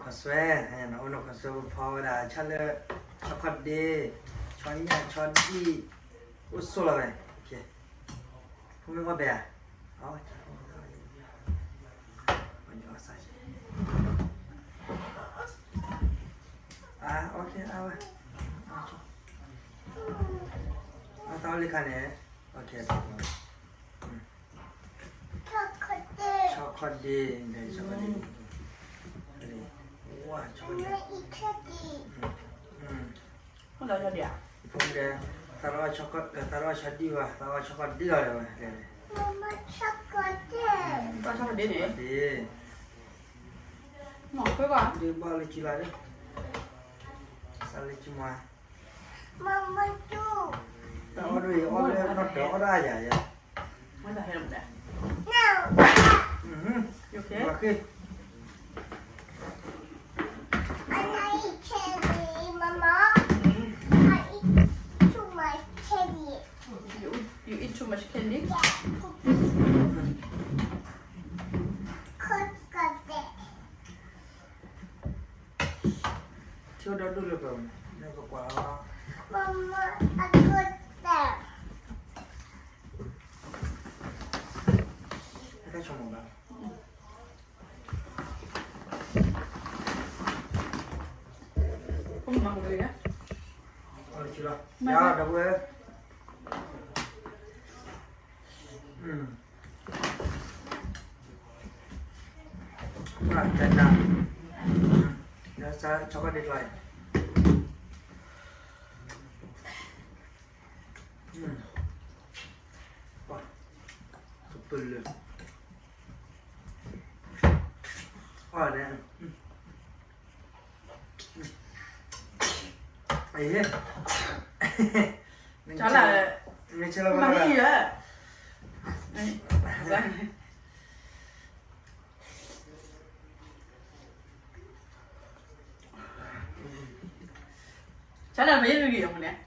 ခိးဆွဲ, အိၣ်နီၢ်ခိးဆွဲ ပဖီဝဲဒၣ် ဆၣ်လၢ ဆီခီၣ်ဒ့, ဆီညၣ်, ဆီဒံၣ်, အိၣ်ဆိးလီၤဝဲ, ဖိမ့ၢ်အီၣ်ဘဲဧါ, အီၣ်, အီၣ်, အီၣ်သးအီၣ်လံခါန့ၣ်, ဆီခီၣ်ဒ့, ဆီခီၣ်ဒ့, ဝါ, ဆီခီၣ်ဒ့, ဖိမ့ၢ်, သးအီၣ်ဆီဒံၣ်ဝဲ, သးအီၣ်ဆီခီၣ်ဒ့လီၤဝဲ, ဆီခီၣ်ဒ့န့ၣ်, ဒ့ဘၣ်လၢကံလီၤ, စးလၢကံမး, တၢ်အီၣ်ဒ်အံၤ အီၣ်လၢနီၢ်တၢၤအီၣ်ဒၣ်ယၤယဲ, မ့ၢ်တၢ်ဟဲလီၤမလဲၣ်, ယက့ၤ, I eat too much candy. You eat too much candy? Chocolate. ထံဒီဒူၣ်လၢပှၤန့ၣ် ပကွၢ်လီၤ, Mama, I got that. တၢ်ဆိကမိၣ်ဘၣ်, အီၣ်လၢကံလီၤ, ယၤဒီပုၢ်ဝဲၢ်, ပှၤတနၤ, လၢဆီခီၣ်ဒ့ကျီၤအံၤ, ပှၤ, ကပလၢ, အီၣ်န့ၣ်, အံၤ, မ့ၢ်ဆဲလီၤဘၣ်လၢ, ဆဲလီၤမ့ၢ်ဂ့ၤဂ့ၤအမူန့ၣ်,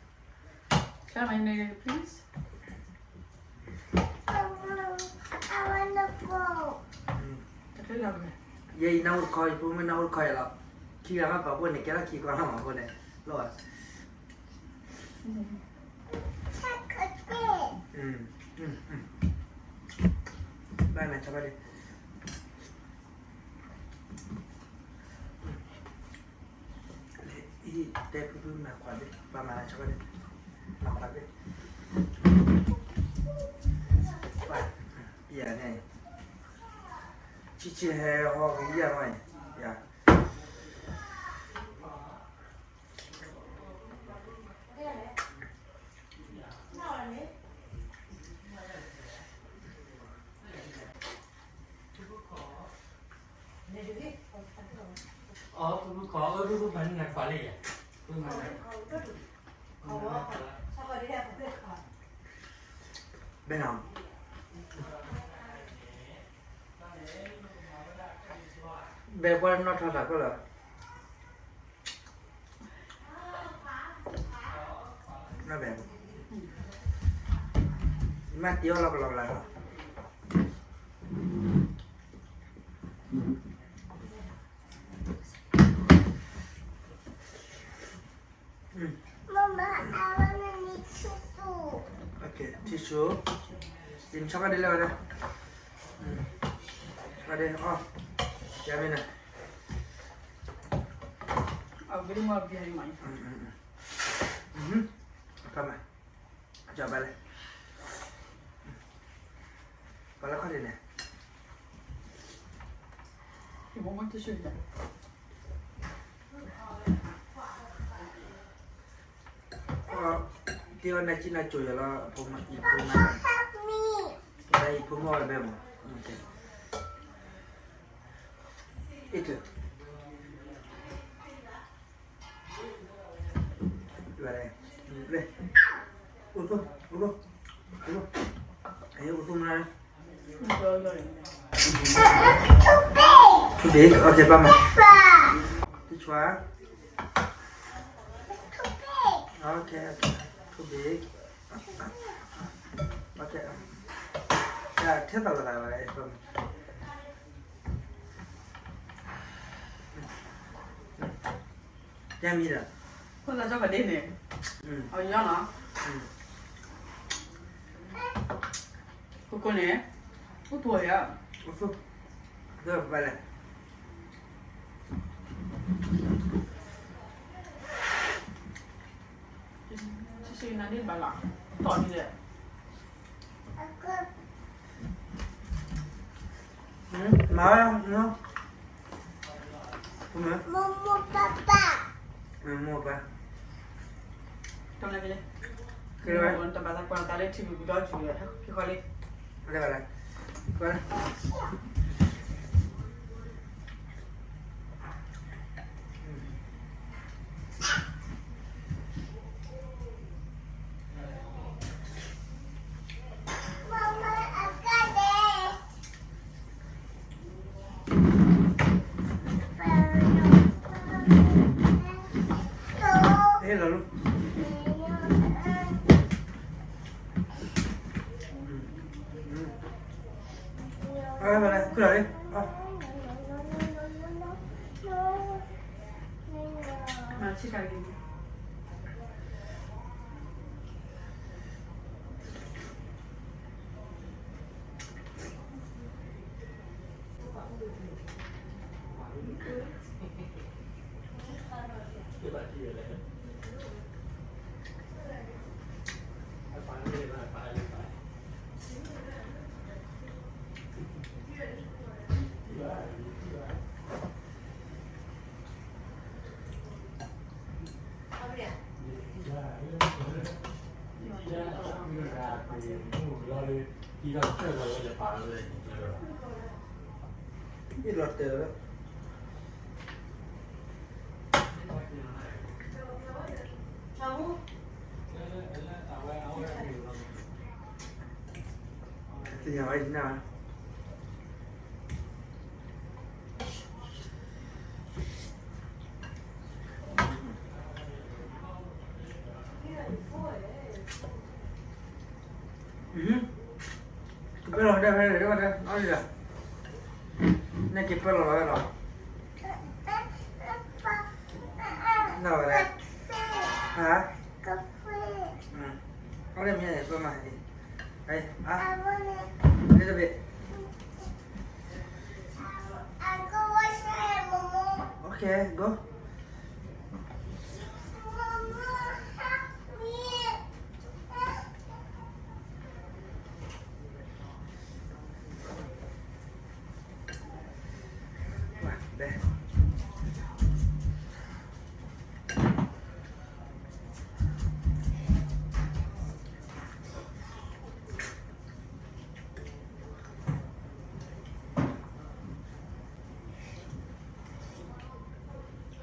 ဆဲလီၤမ့ၢ်ဂ့ၤဂ့ၤ please. ယဲအံၤ နၢ်ဟူတခီ, ယဖိမုၣ်နၢ်ဟူတခီအံၤလီၤ, ခံဂၤမ့ၢ်ပာ်ဖှိၣ်န့ၣ် ကဲထီၣ်ခံခွါလီၤမးအဃိန့ၣ်, လီၤ, ဘၣ်နၤဆီဘၣ်ဒ့ လၢအံၤ တဲဖုဖုမၤခွါဘ့ၣ်, ပှၤမၤလၢဆီဘၣ်ဒ့, မၤခွါဘ့ၣ်, ပှၤ, ယၤန့ၣ်, ဆံးဆံးဟဲဟီၣ်ကယၢ်နီၤအံၤ, ယၤ ဘဲနီၤ, ဘဲပှၤနီၣ်ထီၣ်တၢ်ကီၢ်လီၤ, နီၣ်ဘဲ, မ့ၢ်တ့အီၣ်လီၤကလီၤကလီၤလီၤ, ဆီခီၣ်ဒ့လၢဝဲဒၣ်, ဆီခီၣ်ဒ့အီၣ်, ယၤမ့ၢ်န့ၣ်, အဝဲမ့ၢ်, ကၢ်မး, ကၢ်ဘၣ်လဲၣ်, ပှၤလၢခီၣ်ဒ့န့ၣ် တ့အီၣ်နၢ်ကံၣ်နၢ်ကၠိၤယၤလီၤ, အဖိမါ, ယဖိမါ, ယဖိမါဝဲဘဲမး, အ့ၣ်, အိၣ်သိ, အိၣ်သိ, အိၣ်သိ, အိၣ်သိမး, too big, okay, ဘၣ်မး, too big, okay, okay, too big, okay, ထဲသိးလိာ်သးဘၣ်, ဘၣ်မး, ယမံၤဒီး, ဖိသၣ်ကၠီကဒ့န့ၣ်, အယီနီၤ, ခိခိန့ၣ်, အိၣ်ဖိယါ, အိၣ်ဖိ, ဒီးပလဲၣ်, ဆံဆံနၤဒ့ဘၣ်လီၤ, တီၢ်ဒ်လဲၣ် မၤဝဲ, မိၢ်မိၢ်ပၢ်ပၢ်, မိၢ်မိၢ်ပၢ်, တမၤသးကွၢ်သးလၢထံပူၤဒီးထံပူၤ, ဖံဃီလံ, လဲၤဘၣ်လဲၣ်, ကွၢ်လၢ ဟဲလီၤလီၤ, ခုၣ်လီၤလံ, မၤဆံၣ်ကၤလံ. လီၤတဲာ်လီၤ, သ့ၣ်ညါဝဲနၤ. ကပၢလီၤဒၣ်ဝဲဒၣ်, အီၣ်ဒံးဒီး, နက့ၤပၢလီၤလီၤဝဲလီၤ, နဝဲလဲၣ်, ဟါ, အီၣ်ဒံးမ့ၢ်ပၢမး, အ, အ, little bit, okay, go.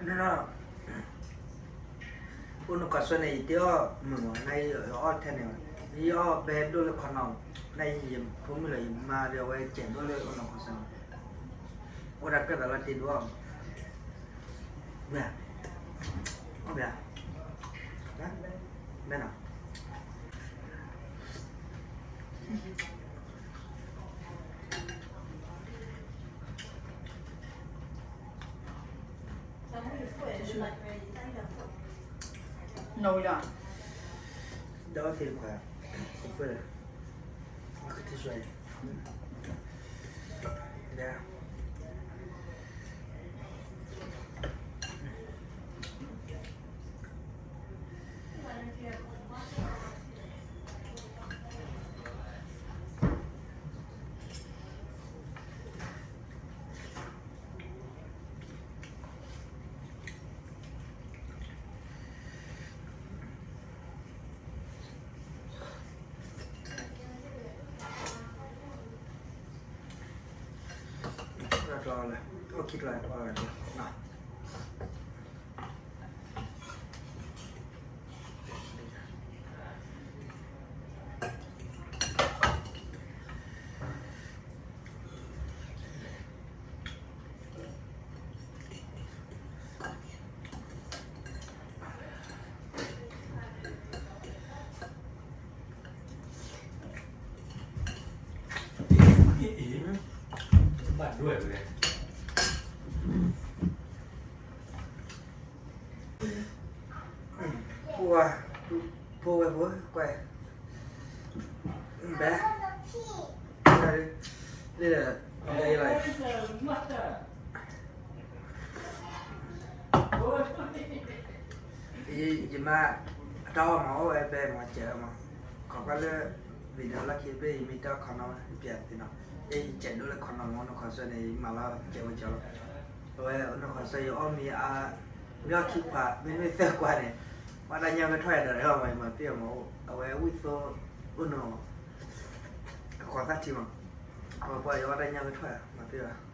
Hello, အိၣ်နီၢ်ကီၢ်စဲၣ်န့ၣ် ယတအီၣ်မုာ်မး, နအံၤယအီၣ်ထဲန့ၣ်, ယအီၣ်ဘဲဒိၣ်လၢခီနီၤ, နအံၤယဖိမုၣ်လၢယမါဒီးအဝဲစဲးဒိၣ်လၢအိၣ်နီၢ်ကီၢ်စဲၣ်န့ၣ်, အိၣ်ဒၣ်ကဲသးလီၤတ့ၢ်ဒိၣ်အီၣ်, အီၣ်ဘဲ, ဘဲနီၤ. နီၢ်ဝံၤလီၤ, ဒီးသ့ၣ်တခွါ, ကပၢလၢ, ကထံၣ်ဆွဲ, ဒီး ဘၣ်ဒွဲၣ်ဝဲ, ကွၢ်, ဖိဝဲဖိ, ကွၢ်, ဘဲ, လၢ, လၢ, ယမါ, အတၢ်အီၣ်မၤအိၣ်ဝဲဘဲမၤစဲးလီၤမး, ခိးကွၢ်လၢ, ဝံၤဒီးလီၢ်ခံဘ့ၣ် ယမ့ၢ်တၢ်ခီနီၣ်ပျးသ့နီၤ, ယစဲးဒိၣ်လၢခီနီၣ်မး နီၢ်ခီဆၢန့ၣ် ယမၤလီၤစဲးဝဲကၠီလီၤ, အဝဲနီၢ်ခီဆၢယအီၣ်မ့ၤအါ, မ့ၢ်အီၣ်ခံခွး မ့တမ့ၢ်သၢခွးန့ၣ်, ပှၤတၢ်ညၣ်ကထီၣ်ယၤဒီးမၤမၤပ့ၢ်အီၤမး, အဝဲဝံၣ်သိ, အိၣ်နီၤ, အခိးသၣ်ထံမး, အဝဲပှၤယအီၣ်တၢ်ညၣ်ကထီၣ်ယၤ မၤပ့ၢ်အီၤ